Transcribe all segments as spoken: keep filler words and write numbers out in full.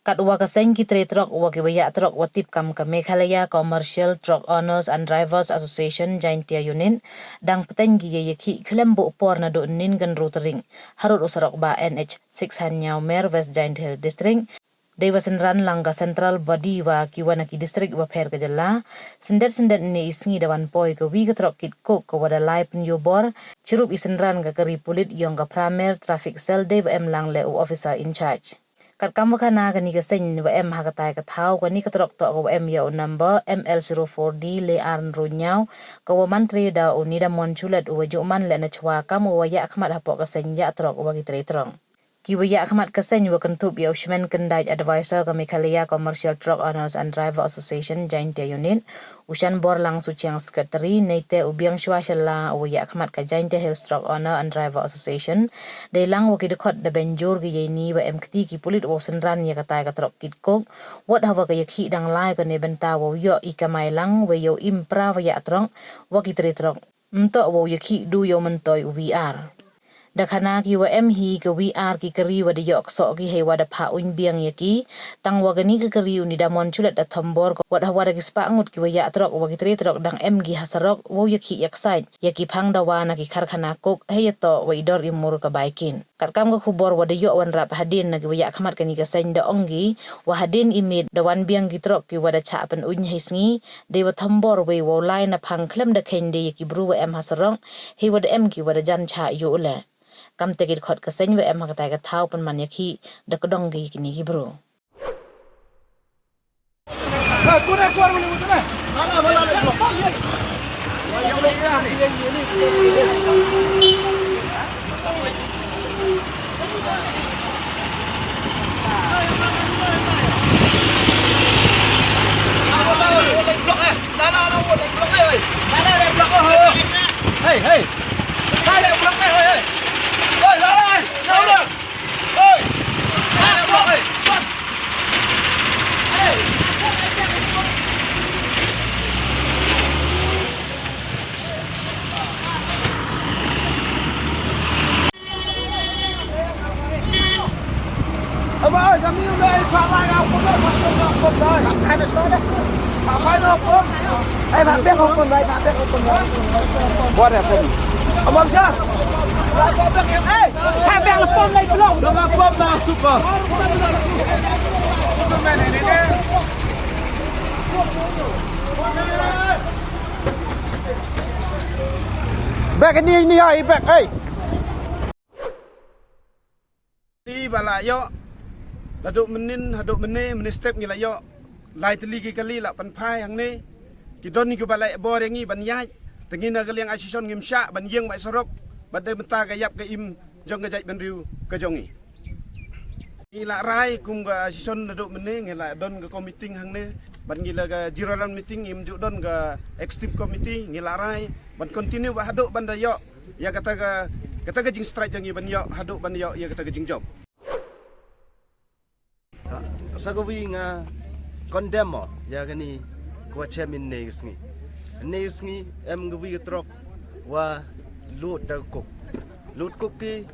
Katwa ka seng ki tre truck wa ki wa yah truck wa tip kam ka Meghalaya Commercial Truck Owners and Drivers Association Jaintia Unit, dang pteng ki ya yakhih khlem buh por naduh nin kan ru tering, harud u sarok ba N H six Hanniau Mer, West Jaintia Hills District, dei wa synran lang ka central body wa ki wa na ki district wa pher ka jylla. Syndet syndet ni i sngi da wan poi ka wi ka truck kit coke ka wa da lai pynyoo bor, chirup i synran ka kari pulit yong ka Pramer Traffic Cell dei wa em lang le u officer in charge. Katkam wa khana kani ka seng wa em ha katai ka thaw, kani ka truck toh ka wa em ya u number M L zero four D le ar nru nyaw, ka wa man tre da u Nidamon Chulet u wa juh man le na chwa kam u wa yah khmat hapoh ka seng yah truck wa ki tre truck. Ki wa yah khmat ka seng wa kynthup ya u Shmen Kyndait, advisor ka Meghalaya Commercial Truck Owners and Driver Association Jaintia Unit, u Shanborlang Suchiang, secretary, neite u Biangshwa Shylla u wa yah khmat ka Jaintia Hills Truck Owner and Driver Association. Dei lang wa ki dkhot da benjur ki yei ni wa em kti ki pulit wa u synran ya katai ka truck kit coke, wat hawa ka yakhih dang lai ka ne bynta wa u yoh i kamai lang wa yow im pra wa yah truck wa ki tre truck. Mtoh wa u yakhih du yow myntoi u V R. Da khana ki wa em hi ka V R ki kari wa da yoh ksoh ki hei wa da pha uñ biang ya ki. Tang wa kani ka kari u Nidamon Chulet da thombor ko wat hawa da ki spah ngut ki wa yah truck wa ki tre truck dang em ki ha sarok wa u yakhih yaksait ya ki phang dawa na ki karkhana coke hei ya toh wa i dor i mur ka bai kin. Katkam ka khubor wa da yoh wan rap hadien na ki wa yah khmat kani ka seng da ong ki, wa hadien i miet da wan biang ki truck ki wa da chah pynuñ hei sngi, dei wa thombor wei wa u lai na phang khlem da khein dei ya ki bru wa em ha sarok, hei wa da em ki wa da jan chah yow le. Kamte ki dkhot ka seng wa em ha katai ka thaw pynman yakhih da kdong ki kini ki bru. Hey, hey. Bek ni ni ai bek ai. Ni ba la yoh, haduh mynnin, haduh mynne, mynne step ngi la yoh. Lai tylli ki kali la pynphai hangne. Ki don ni ki ba la bor ya ngi ban yaj. Te ngi na ka liang association ngim shah ban yeng bai sarok. Ba dei mynta ka yap ka im jong ka jaitbynriew ka jong ngi. Ngi la rai kum ka association haduh mynne, ngi la don ka committee hangne. Ban ngi la ka general meeting, ngim ju don ka executive committee, ngi la rai ban continue ba haduh ban da yoh ya kata ka, kata ka jingstrike jong ngi ban yoh, haduh ban yoh ya kata ka jingjop. Sa ka wi nga condemn mo ya kani ka wa chem in ne sngi. Ne sngi em ka wi ka truck wa load da coke. Load coke ki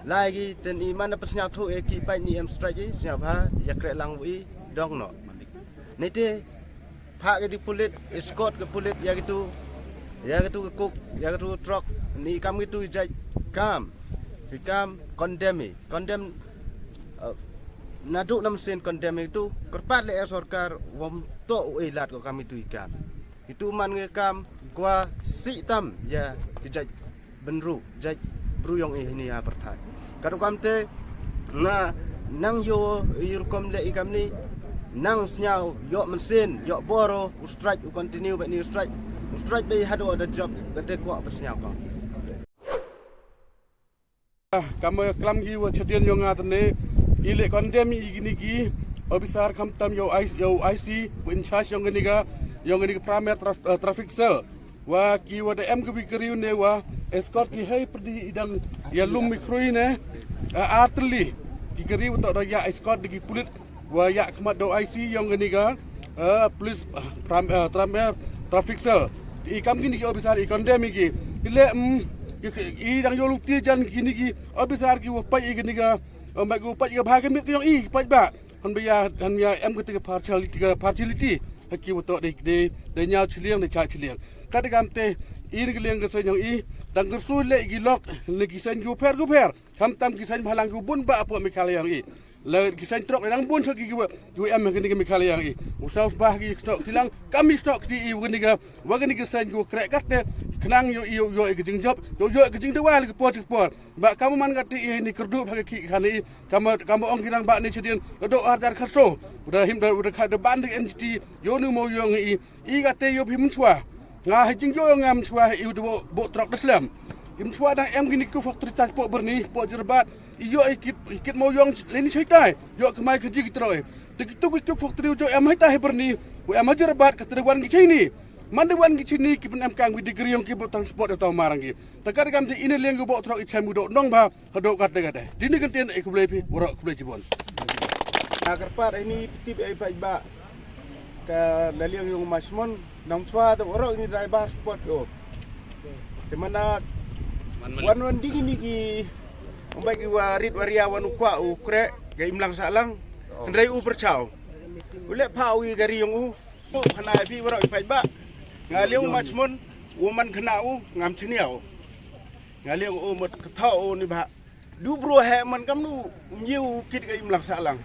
lai ki ten i man da pynsñiawthooh e ki pait ni em strike i sñiaw bha ya kreh lang wi dong no. Neite phah ki di pulit, escort ki pulit ya kitu, ya kitu ki coke, ya kitu ki truck, ni kam kitu i jait kam, i kam condemn i, condemn, uh, naduh na mynsien condemn i kitu, kyrpad le e sorkar wam toh u e lad ko kam kitu i kam. Kitu man ngi kam kwa si tam ya ki jait bynru, jait bru yong i hini ha pyrthai. Ka rukom te, nga nang yoh i rukom le i kam ni, nang sñiaw yoh mynsien, yoh bor u strike, u continue ba ni u strike, u strike ba i haduh da jop, ka te kwah ba sñiaw ko. Kam klam ki wa chadien yong nga tane, i le condemn i kini ki officer khamtam yow I C, yow I C, in charge yong kini ka, yong kini ka Pramer traf-, eh, traffic cell. Wa ki wa da em ka wi ka kari u ne wa escort ki hei pyrdi i dang ya lum i khrui ne, eh, ar tylli ki kari wa toh da ya escort da ki pulit wa ya khmat da I C yong kani ka, eh, police, eh, pram, eh, tram, eh, traffic cell. I kam kini ki officer i condemn i ki. I le, mm, i, i dang yoh luti jan kini ki officer ki wa pait i kani ka, eh, mat ki wa pait ka bha ka mit ka yong i, pait ba. Hynrei ya, hynrei ya em kata ka partiality, ka partiality ha ki wa toh de, de, de ñiaw chiliang, de chah chiliang. Kata kamte, i na ka liang ka seiñ yong i, dang kyrsu leh ki lok na ki seiñ ki wa pher ki wa pher, khamtam ki seiñ bhalang ki wa bun bah hapoh Meghalaya yong i. La ki seiñ truck dang bun sa ki ki wa, ki wa em ha kani ka Meghalaya yong i. U saw sbah ki stok tilang, kam i stok kti i wa kani ka, wa kani ka seiñ ki wa kreh. Katte khnang yow i, yow, yow i ka jingjop, yow, yow i ka jingdawa la ka por cha ka por. Bah, kam man kate i ni kyrduh ha ka ki khana i, kam, kam ong ki nang bah ni chadien, la doh ar hajar khatsaw. U da him da, u da kha da ban da N G T, yow nu mo yong i, i kate yow phi mynchwa. Nga ha jingyoh yong nga mynchwa, i u da bo, bo truck da slem. Ki mynchwa dang em kini ki factory tai poh Byrni, poh Jorabat, i yoh i kit, i kit mo yong le ni chaitai, yoh kmai ka ji ki troi. Te kitu ki factory u jo em haitai ha Byrni, u em ha Jorabat, kate da wan ki chaini. Man da wan ki chaini, ki pynemkam ki degree yong ki bo transport da taw marang ki. Te kata kamte i na liang ka bo truck i chem u doh nong bha, hadooh katte katte. Dini kyntien, e khublei phi waroh, khublei chibun. Nga kyrpad ini tip e paidbah ka na liang yong u Machmon, nang chwa da waroh ini driver sport o. Te mana wan wan ding ini ki, umbai ki wa rit wa ria wan u kwah u kreh ka imlang sahlang. Hynrei u pyrchah u leh pha u i kari yong u. Khana phi waroh i paidbah. Nga liang u Machmon, u man khana u, ngam chnia u. Nga liang u mut ka thoh u ni bha. Du bru he man kamnu, um ye u kit ka imlang sahlang.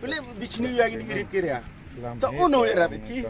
Pele bichni ya kini kiri kiri ya. Ta uno ya rap ki.